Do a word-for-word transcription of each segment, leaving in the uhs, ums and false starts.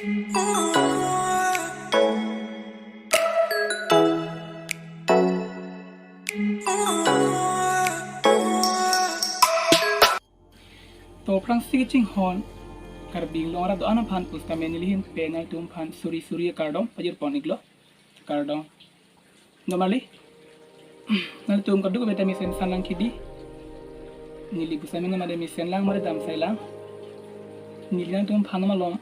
To aphrangsi kachinghon Karbi Anglong arat do-an aphan pusitame nelihin pen nangtumphan suri suri akardom pajirpon iklo. Kardom. Don marli. Nangtum kadokave ta mesen sanlang kidi. Neli pusitame mate mesen lang mate damsai lang. Neli nangtumphan malom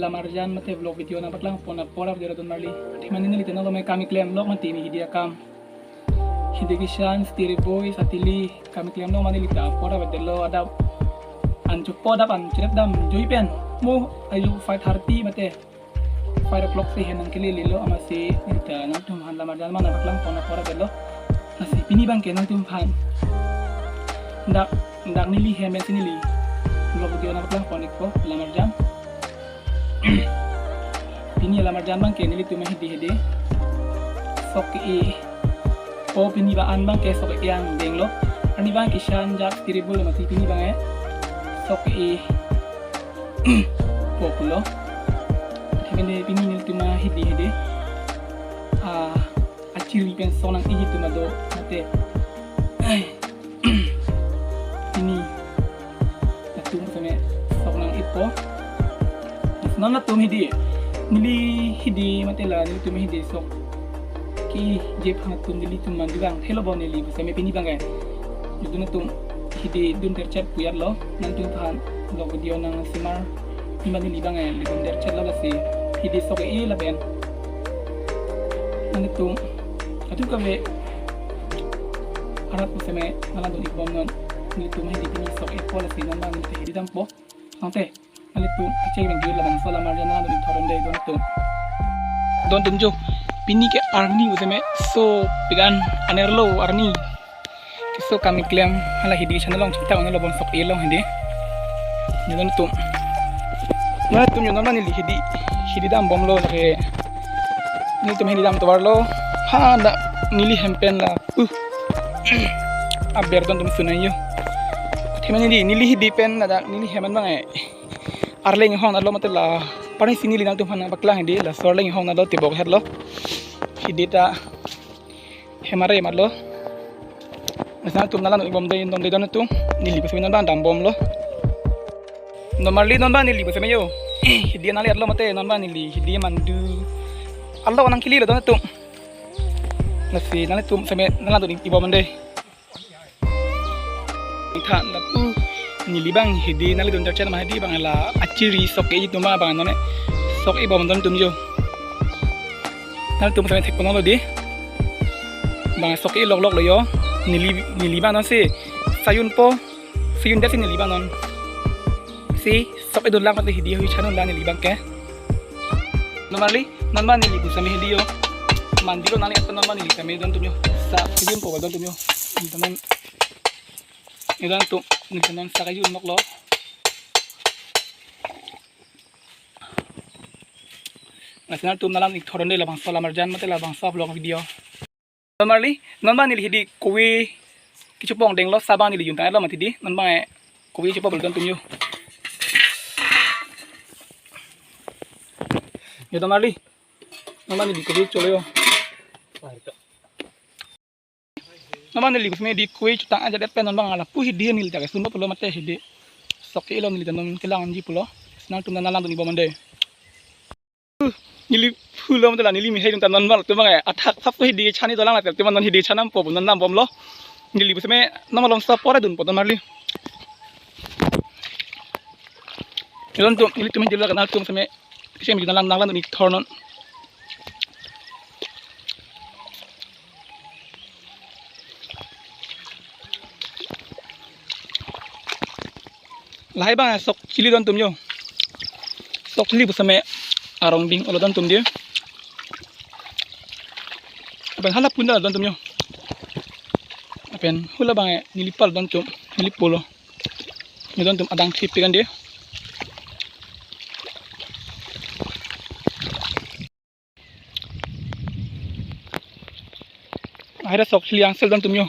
lamarjan mate vlog video nangpaklangpon apor abdera don marli. Athema neli ta nanglo me kam keklem lok mati mi hidi akam. Hidi kishan, stiri boy, satili, kam keklem lok mati neli ta apor abdelo adap. An chopo adap an chirep damjoi pen. Mo ayu five thirty mate five o'clock si henang kelele lo amatsi neli ta nangtumphan lamarjan mana paklangpon apor abdelo. Lasi pini abangke nangtumphan dak, dak neli hem pensi neli vlog video nangpaklangpon ikpo lamarjan. Pini lamarjan abangke nelitum hidi hidi sok ke-e po, pini ba an abangke sok ke-e angdeng lo. Arni abang kishan jak stiri boy lo mati, pini abangke sok ke-e po pulo. Athema pini nelitum hidi hidi. Ah, achiri pen sok nang-e atum do mate. Pini nangtum seme sok nang-epo. Non nangtum hidi, neli hidi mate la nelitum hidi sok ke-e aphan nangtum nelitum mandu abang helo bo neli seme pini abangke. Nelitum nangtum hidi dun terchet puyat lo, nangtumphan vlog video nangsimar. Ima neli abangke dun terchet lo lasi hidi sok ke-e lapen nangtum kadokave arat pusitame nanglang dun ikbom non. Nelitum hidi pini sok ke-e po lasi non abang neli hidi dampo. Nangte nelitum achek bang jul labangso lamarjan nanglang dun ik thor-un dei don atum. Don atum jo, pini ke arni pusitame sopik an anerlo arni. Keso kam keklem hala hidi channel along chingthang nanglo bon sok-e long hidi. Neli don atum. Nangtum neli non abang neli hidi, hidi dambomlo lake. Nelitum hidi dam tovar lo. Ha dak neli hem pen la. Uh. Aber don atum sunai jo. Athema neli, neli hidi pen la dak neli hem an abangke arleng hong nalo mate la. Parisi neli nangtumphan nangpaklang hidi laso arleng hong nalo tebok het lo. Hidi ta hem arem lo. Lasi nangtum nanglang dun ikbom dei, dom dei don atum. Neli pusitame non abang dambomlo. Don marli non abang neli pusitame jo. Hidi nangli arlo mate non abang neli hidi mandu arlo nang kili lo don atum. Lasi nangtum seme nanglang dun ikbom dei. Than lapu neli abang hidi nangli dun terchet ma hidi abang la achiri sok ke-e atum abang non sok-e bom don atum jo. Nangtum seme thekponlo di. Abang sok ke-e lok lok lo jo. Neli, neli abang non si sayunpo, sayun det si neli abang non si sok-e dun lang mate hidi hoi chan un lang neli abangke. Don marli, non abang neli pusitame hidi jo. Mandi lo nangli ato non abang neli seme don atum jo. Sa sayunpo ba don atum jo. Neli ta non, neli ta non, neli ta non sa kayun nok lo. Lasi nangtum nanglang ik thor-un dei labangso lamarjan mate labangso vlog video. Don marli, non abang neli hidi kove kechepong denglo, sa abang neli juntang lo mati di, non abang kove chepong don atum jo. Jo don marli, non abang neli kove cholo jo. Non abang neli kusme di kove chotang aja det pen non abang lapu hidi neli ta kesun pulo mate hidi sok ke-e lo neli ta non kelang ji pulo. Nangtum nanglang dun ikbom dei. Neli pulo mate la neli mihai dun ta non abang atum abang athak thap hidi chani dolang la tel atum non hidi chanampo non dambomlo. Neli pusitame non malom sa pore dunpo don marli. Neli don atum, nelitum hidi lo nangtum seme kisi mi nanglang nanglang dun ik thor non. Lahai abang sok chili don atum jo. Sok chili pusitame arong ding olo don atum di. Lapen hala punda don atum jo. Lapen hula abang neli pal don atum, neli pulo. Neli don atum adang thip pikan di. Lahai ta sok chili angsel don atum jo.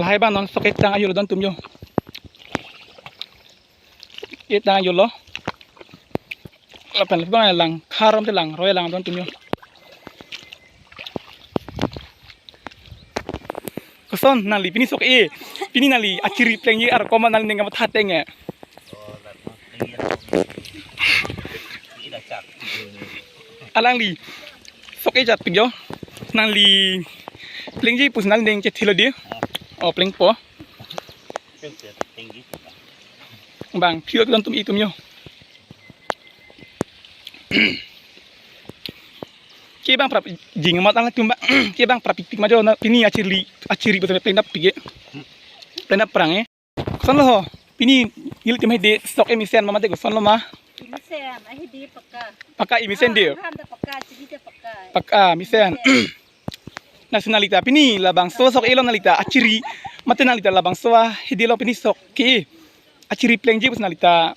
Lahai abang non sok-e tang ayo lo don atum yo. Etang ayo lo. Lapen labang langkha arum te langroi lang don atum yo. Koson nangli pini sok-e. Pini nangli achiri plengji ar komat nangli ning kamatha teng-e. Alangli sok-e jat pik yo. Nangli plengji pusi nangli ning chethilo di. O plengpo. Bang, phiyo don atum itum yo. Ke bang prap jing mat ang atum bang. Ke bang prap pik pik ma jo na pini achiri achiri betul plengdap pik-e. Plengdap prang-e. Koson lo ho. Pini nelitum hedi sok-e mesen ma mate koson lo ma. Mesen, ahi di paka. Paka mesen di. Ah, ham da paka, chiri da paka. Paka mesen. Mesen. Lasi nangli ta pini labangso sok-e lo nangli ta achiri. Mate nangli ta labangso ahidi lo pini sok-e. Achiri plengji pusi nangli ta.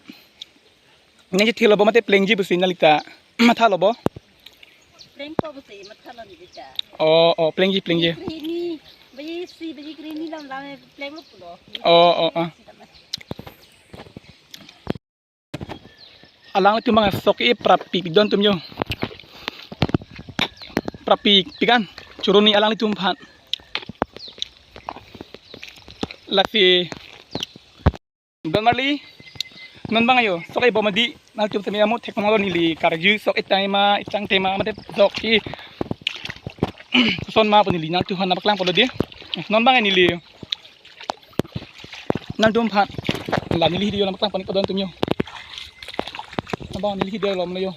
Nangji thilo bo mate plengji pusi nangli ta. Matha lo bo. Plengpo pusi matha lo ni ta. O, o, plengji, plengji. Krini, baji isi, baji krini lam lam plenglo pulo. O, o, o. Alanglitum bang sok-e prap pik don atum yo. Prap pik pik an. Choroni alanglitum aphan. Lasi don marli. Non bang ayo sok-e bom adi. Nangtum semi amu thek ma lo neli karju sok-e tang ma, e tang tema mate sok-e. Koson ma pu neli nangtum aphan nangpaklang polo di. Non bang neli nangtum aphan la neli hidi yo nangpaklang pon-ik po don atum yo. Nang bang neli hidi yo lom lo yo.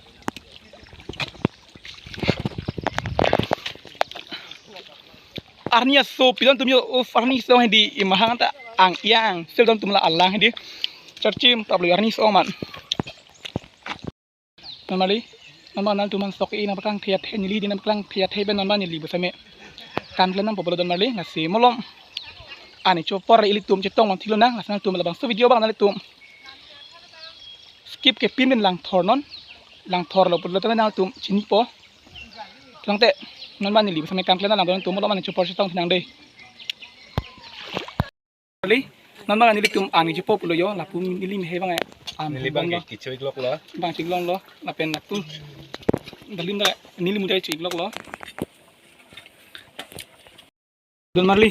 Arni aso pidon atum yo, uf, arni aso hedi imahang ta ang yang sel don atum la alang hedi. Charchim prap lo arni aso man. Normally, normal nangtum aphan sok-e nangpaklang thek thek neli hidi nangpaklang thek thek pen normal neli besame. Kan klen nangpo polo don marli, lasi malom. Ani chopor ilitum chetong nangthilo nang, lasi nangtum labangso video bang nanglitum skip kepin pen langthor non. Langthor lo pulo tangte nangtum chinipo. Tangte non bang neli besame kan klen nang don atum malom ani chopor chetong thinang dei. Kali, non bang nelitum ani chopor pulo yo, lapu neli mehai bang an. Neli bang bang ke kicho-ik lok lo. Bang chik long lo, lapen lapu. Dalim da neli muda cho-ik lok lo. Don marli.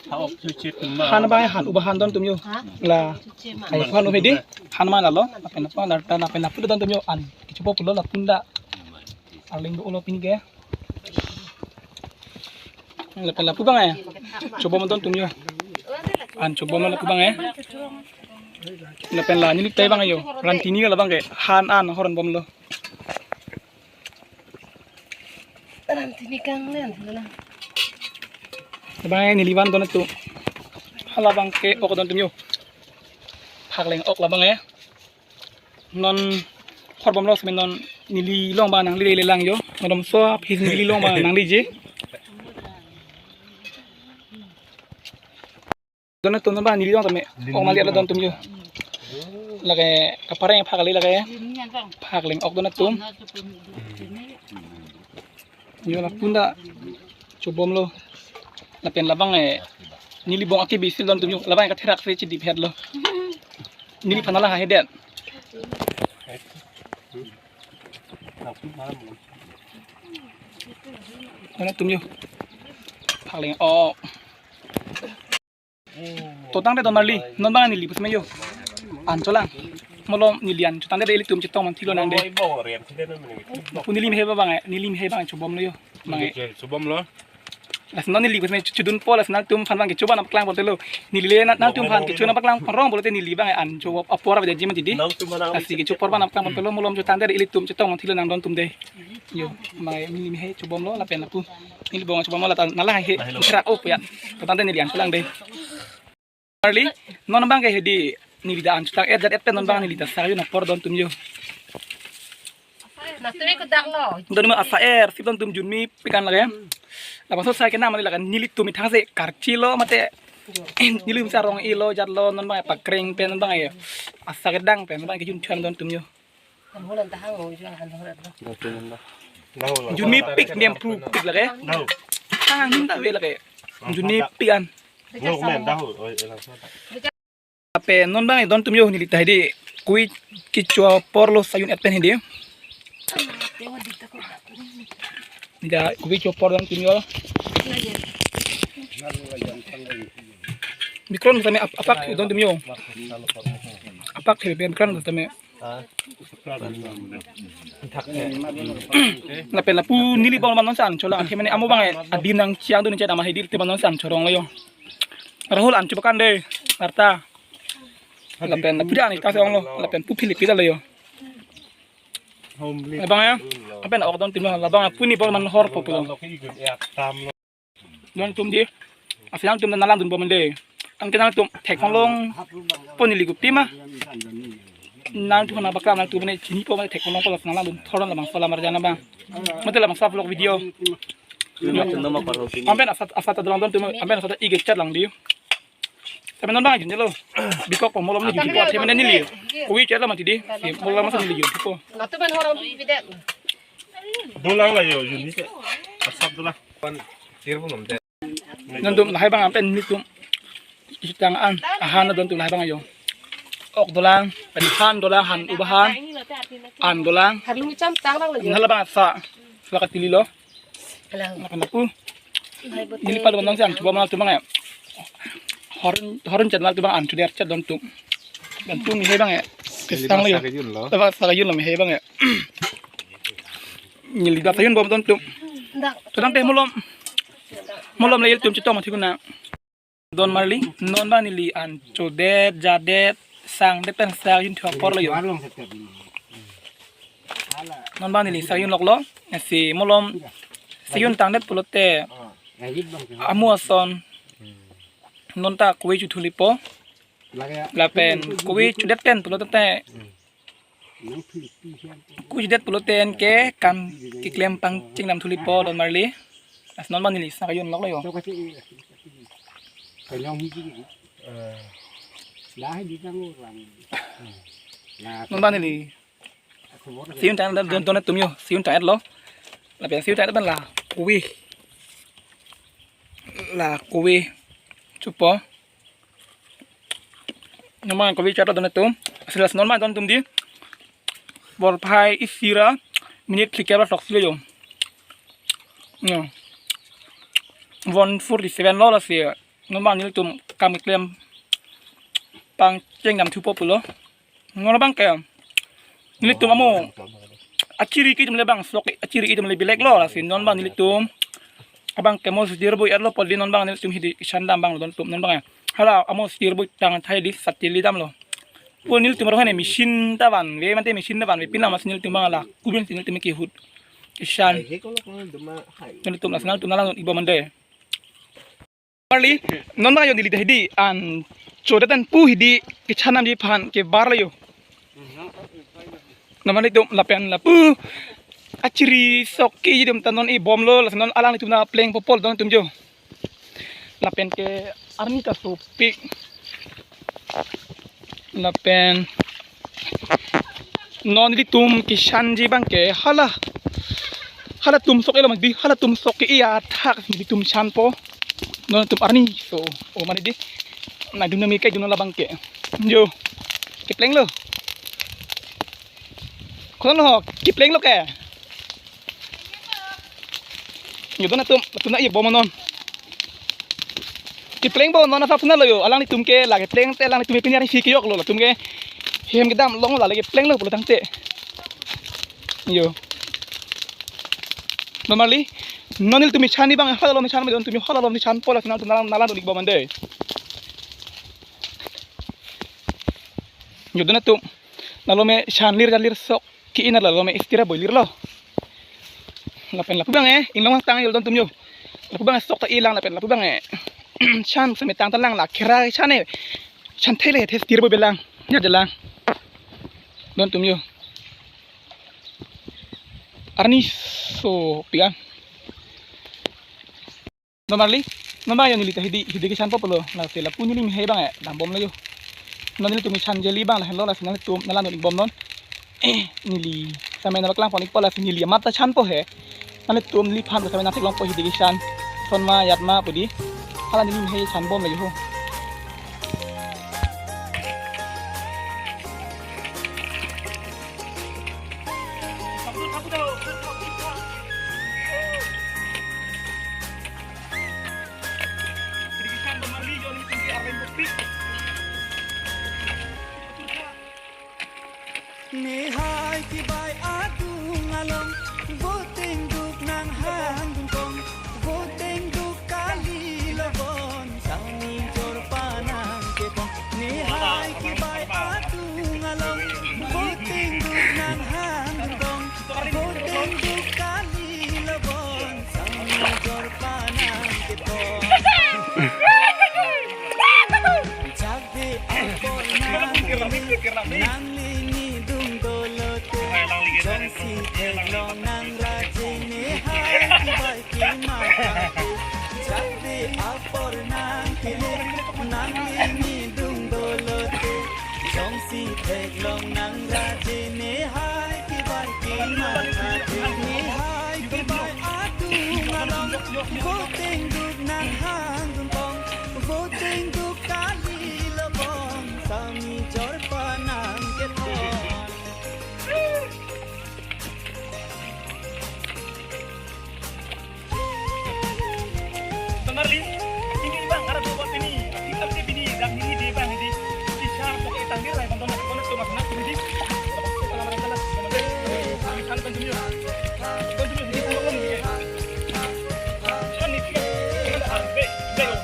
Hao, chuchit ma. Han bang han uba han don atum yo. Ha? La. Chuchit ma. Ai han uba di. Han ma la lo. Lapen apa la ta lapen lapu don atum yo an. Kicho po pulo lapu da. Aling do lo pin ke. Lapen lapu bang eh. Chobom don atum yo. An chobom lapu bang eh. Lapen la neli tai bang yo. Ran tini la bang ke. Han an horon bom lo. Ran tini kang len, len. Labang eh neli van don atum. Hala bang ke ok don atum yo. Phak leng ok labang eh. Non horbom lo semen non neli long bang nangli le lang yo. Nodom so phis neli long bang nangli je. Don atum bang neli long tame. Ok mali ala don atum yo. Lake kapareng phak kali lake. Phak leng ok don atum. Yo lapu da chobom lo. Lapen labang eh neli bong aki bisil don atum yo. Labang eh katherak se chidi phet lo. Neli aphan la hahedet. Don atum yo. Phak leng ok. To tangte don marli, non bang neli besame yo. An cholang. Malom neli an chotangte ilitum chetong man thilo nang dei. Lapu neli mehai bang eh, neli mehai bang eh chobom lo yo. Bang eh. Chobom lo. Lasi non neli besame chodun po lasi nangtum aphan bang kecho bang nangpaklang pon telo. Neli le nang, nangtum aphan kecho nangpaklang pon rong pulote neli bang eh an cho apor abang jima chidi. Lasi kecho apor bang nangpaklang pon telo malom chotangte ilitum chetong man thilo nang don atum dei. Yo, mai neli mehai chobom lo lapen lapu. Neli bong chobom lo lata nala hai he. Kera op ya. Tangte neli an cholang dei. Marli, non bang ke hedi neli da an chotang et jat et pen non bang neli da sa yo na apor don atum yo. Na tui ko dak lo. Don ma asa er, sip don atum junmi pikan lake. Labangso sa ke nam lake nelitum ithang se karchi lo mate. Nelitum sa rong-e lo jat lo non bang pakreng pen non bang ya. Asa kedang pen non bang kejun chuan don atum yo. Junmi pik nem pru pik lake. Hang hin ta ve lake. Junmi pik an. Ngo men dahu, oi, elang sa. Lapen non bang don atum yo neli ta hedi. Kove kecho apor lo, sayun et pen hedi. Neli ta kove kecho apor don atum yo. Mikron tame ap-, apak don atum yo. Apak he mikron tame. Lapen lapu neli bom manon san cholang. Athe mane amo bang e, adi nangchiang dun chet ama hedi te manon san chorong lo yo. Rahul an chubakan de. Arta. Lapen lapu dan ta song lo. Lapen pu Philip ta lo yo. Labang ya. Lapen ok don atum lo. Labang pu ni bom man hor po pulo. Don atum di. Asi nangtum nalang dun bom de. Anke nangtum thek ponlong po neli gupi ma. Nangtum na bakra nangtum ne chini po ma thek ponlong po, nalang dun thoron labangso alam arjan abang. Mate labangso vlog video. Amen asat asat adrong don atum, amen asat ige chat lang di. Tapi non bang jun lo. Bikok po molom ni jun po, athe mane neli. Kove chat lo mati di. Molom masa neli jun po. Natu ban horom bidet. Dolang la yo jun ni se. Asap dolang. Pan tir bu nom te. Nangtum lahai bang apen nelitum. Isitang an, ahan don atum lahai bang yo. Ok dolang, pen han dolang, han ubahan. An dolang. Harlung cham tang lang lagi. Nala bang sa. Selakat pili lo. Alang. Lapen lapu. Neli palo bang si an chuba mal atum bang ya. Horon horon chat mal atum bang an chuder chat don atum. Don atum ni he bang ya. Pisang lagi. Sa kejun lo. Taba sa kejun lo he bang ya. Neli da sayun bom don atum. Dak. Todang teh molom. Molom le ilitum chetong mati kuna. Don marli, non bang neli an chodet, jadet, sangdet pen sa yun thua apor lo yo. Non bang neli sa yun lok lo, si molom sa yun tangdet pulote amo ason non ta kove chothu lipo, lapen kove chodet pen pulote Kuchdet pulote anke kam keklem pangcheng dam thulipo don marli. As non bang neli sa kejun lok lo yo. Non bang neli. Sayun tang don don atum yo. Sayun tang et lo. Lapen sayun tang et ban la kove. La kove. Chupo. Namang kove chat don atum. Asilas non bang don atum di. Bor phai isi ra minute phlikep ra throksi lo yo. No. One forty seven lo lasi. Non bang nelitum kam keklem pangcheng dam thupo pulo. Non bang ke. Nelitum amo. Achiri ke itum le bang sok achiri itum le bilek lo lasi non bang nelitum. Abang ke mo sejir bu ya lo poli non bang nelitum hidi isan dam bang lo don atum non bang ya. Hala amo sejir bu tang thai di satili dam lo. Pu nelitum rohane machine ta vanve mate machine ta vanve pina mas nelitum bang la. Kubin nelitum kehut. Isan. Nelitum la nelitum nalang ibom mande. Marli, non bang yo neli ta hidi an chodet an pu hidi kechanam ji phan ke bar lo yo. Namang itum lapen lapu achiri sok ke itum ta non ibom lo, lason non alanglitum na pleng popol don atum jo. Lapen ke arni ta sopik. Lapen non nelitum kechan ji bang ke hala halatum sok elo mati, halatum sok ke iya thak nelitum chanpo. Non atum arni so o mane di. Na dun nami kai dun labang ke. Jo. Kepleng lo. Kono ho, kepleng lo ke. Yo don atum, atum na ibom non. Kepleng bo non asap na lo yo, alanglitum ke la kepleng te alanglitum pini hari si kejok lo, latum ke hem kedam long la kepleng lo pulo tangte. Yo. Normally, non nelitum chan ni bang, hala lo chan, don atum hala lo chan po la, nalang nalang don ibom mande. Yo don atum. Lalo me chan lir jan lir sok ke-in lalo me istira boi lir lo. Lapen lapu bang e, inglong tang yo don atum yo. Lapu bang e sok ta ilang lapen lapu bang e. Chan seme tang ta lang la khera chan e. Chan thele the stir boi belang. Nya jalang. Don atum yo. Arni so pian. Normally, non bang yo neli ta hidi, hidi kechan po pulo, lasi lapu neli mehai bang e, dambom lo yo. Non nelitum chan jeli bang lahenlo, lasi nangtum nalang don ibom non. Eh, neli, tame nabak lang pon ikpo lasi neli amat ta chan po he. Nangtum neli phan ta tame nangtheklong po hidi kechan. Son ma, yat ma, pu di. Hala neli hei chan bom lagi ho. Nehai kebai adung along, voteng duk nanghangdun kong, voteng duk kali lo bon, sami jor panang kepong. Nehai kebai adung along, voteng duk nanghangdun kong, voteng duk kali lo bon, sami jor panang kepong. Jakde apor nangli, nangli nidung dolo te, jongsi theklong nangraje nehai kebai kematha. Jakde apor nangkele, nangli nidung dolo te, jongsi theklong nangraje nehai kebai kematha. Nehai kebai adung along, voteng duk nanghangdun kong, voteng duk kali lo bon, sami jor panang kepon. Temarli, ini bang, ada dua buat ini. Kita beli bini, dan ini dia bang, ini. Bisa pakai tangdir lah, bang, bang, bang, bang, bang, bang, bang. Kalau mereka lah, bang, bang, bang, bang, continue. Continue, ini pun belum, ya. Kan ini, kan ada, ah, baik, baik.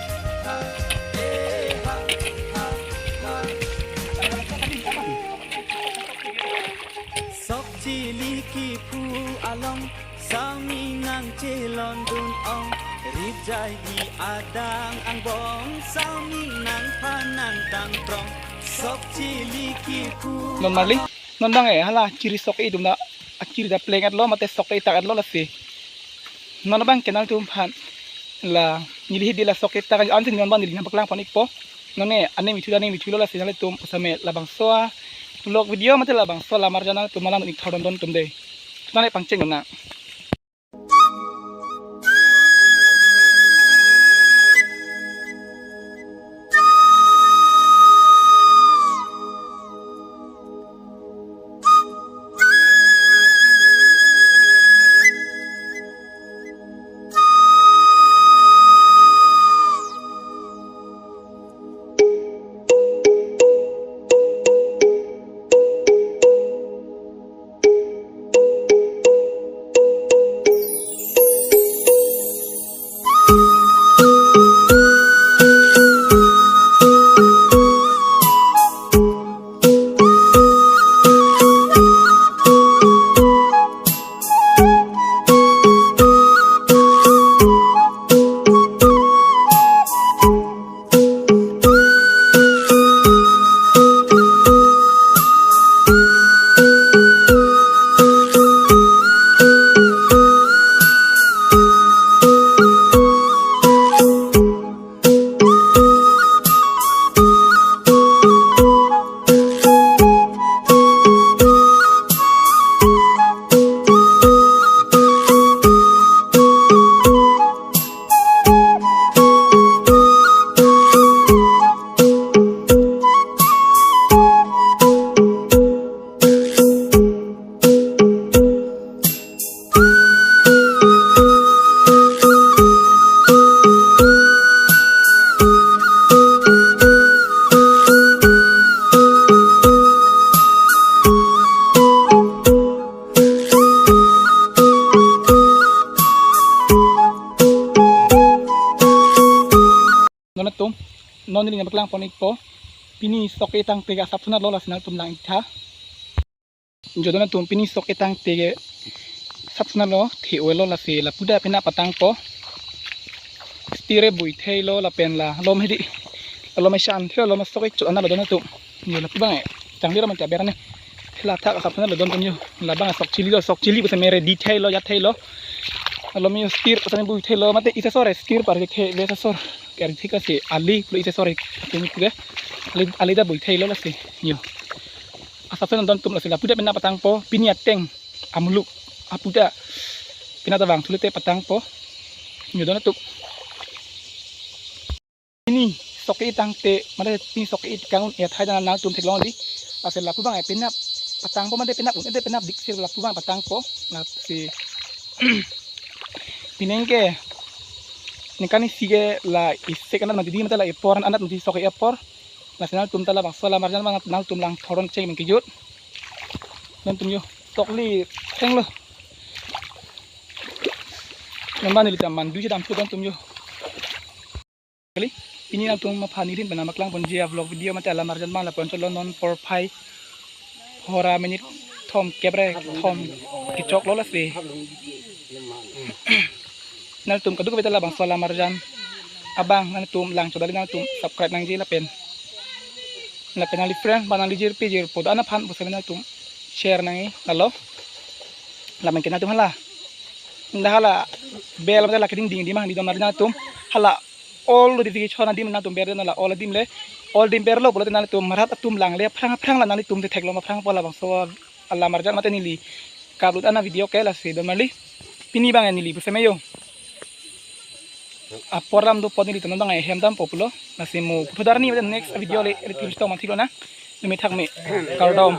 Sok chili kephu along, sami nangchelondun ong, rijai di adang angbong, sami nangphan nangtang trong, sok chili kephu. Non mali, non bang eh, hala chiri sok idum na, achiri da pleng at lo, mate sok itak at lo lasi. Non bang kenal tum phan. La, neli hidi la sok itak ansi non bang neli nangpaklang pon ikpo. Non ne, ane mithu, ane mithu lo lasi nanglitum, osame labangso a vlog video mate labangso lamar channel tum malang nik thordon don tum de. Tane pangcheng na. Non atum, non neli nangpaklang pon ikpo. Pini sok itang tege asap sunat lo lasi nangtum lang iktha. Jo don atum, pini sok itang tege asap sunat lo, the oil lo lasi lapu ta pina patangpo. Stir bui thei lo lapen la lom hedi. La lom shan thei lo, lom sok ik chot ana lo don atum. Yo lapu bang eh. Changli ro man ta ber ne. Thela thak asap sunat lo don atum yo. Labang sok chili lo, sok chili pusi mere di thei lo, ya thei lo. La lom yo stir pusi bui thei lo, mate isi asor stir par ke the ve asor. Kari thik ase ali pulo isi asor ke ni puke. Ali, ali ta bui thei lo lasi. Yo. Asap sunat don atum lasi lapu ta pina patangpo, pini ateng amuluk apu ta pina ta vang thule te patangpo. Yo don atum. sok ke-i tangte, mate pini sok ke-i kang un-e athai ta nangtum theklonglo. Lasi lapu abang penap patangpo, mate penap un-e, penap diksir lapu abang patangpo. Lasi pini ke ningkan isi ke la isek anat mati di, mate la epor anat mati sok ke-i apor. Lasi nangtum ta labangso alamarjan abang nangtum lang thoron cheng pen kejut. Nangtum yo, tokli thenglo. Namba neli ta mandu si damthu nangtum yo. Kali, pini nangtum aphan neli pen nangpaklang ponji a-vlog video mate alamarjan abang lapu-an chotlo, non porphai pharo minute thomkep ra thom kechoklo lasi. Nangtum kadokave ta labangso alamarjan abang nangtum lang chodali nangtum subscribe nangji lapen, lapen nangli friend ba nangli jirpi jirpo do-an aphan pusi nangtum share nangji lalo. Lapen ke nangtum hala, nda hala bell mate la keding ding adim hang di don mari nangtum hala all notification adim nangtum ber den, la all adim le, all adim berlo pulote nangtum rat atum langle aphrang aphrang la nangtum theklong aphrang pu labangso alamarjan mate neli ka-upload ana video ke. Lasi don mari pini abang neli pusi me yo, apor lam do pon neli tonon abang hem dampo pulo. Lasi mo puthu dar ni mate next video le, le tim stong manthilo na. Numi thak me, kardom.